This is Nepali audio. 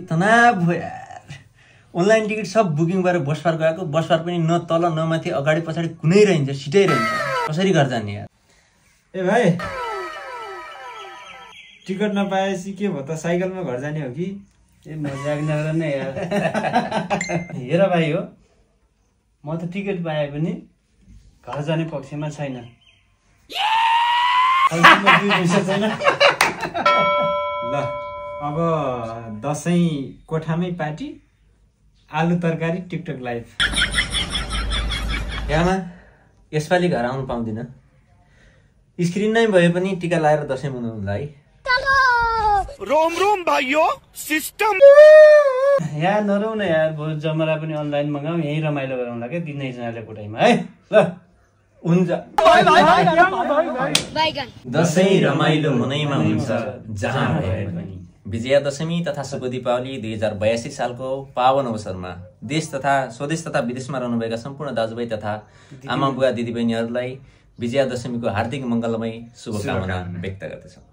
तनाव भयो यार। अनलाइन टिकट सब बुकिङ गरेर बसपार गएको, बसपार पनि न तल न माथि अगाडि पछाडि कुनै रहन्छ, सिटै रहन्छ। कसरी घर जाने यार? ए भाइ, टिकट नपाएपछि के भयो त? साइकलमा घर जाने हो कि? ए मजाक नगर न यार। हेर भाइ हो, म त टिकट पाए पनि घर जाने पक्षमा छैन। छैन। ल अब दसैँ कोठामै पार्टी, आलु तरकारी, टिकटक लाइभ। यामा यसपालि घर आउनु पाउँदिन। स्क्रिन नै भए पनि टिका लाएर दसैँ मनाउनुलाई। रोम रोम भाइयो, सिस्टम। यहाँ नरौ न यार, बरु जमरा पनि अनलाइन मगाऊ, यहीँ रमाइलो गरौँला क्या तिनैजनाले कोठाइमा है। ल हुन्छ। दसैँ रमाइलो मनैमा हुन्छ जहाँ भए पनि। विजयादशमी तथा शुभ दीपावली 2082 सालको पावन अवसरमा देश तथा स्वदेश तथा विदेशमा रहनुभएका सम्पूर्ण दाजुभाइ तथा आमा बुवा दिदीबहिनीहरूलाई विजयादशमीको हार्दिक मङ्गलमय शुभकामना व्यक्त गर्दछौँ।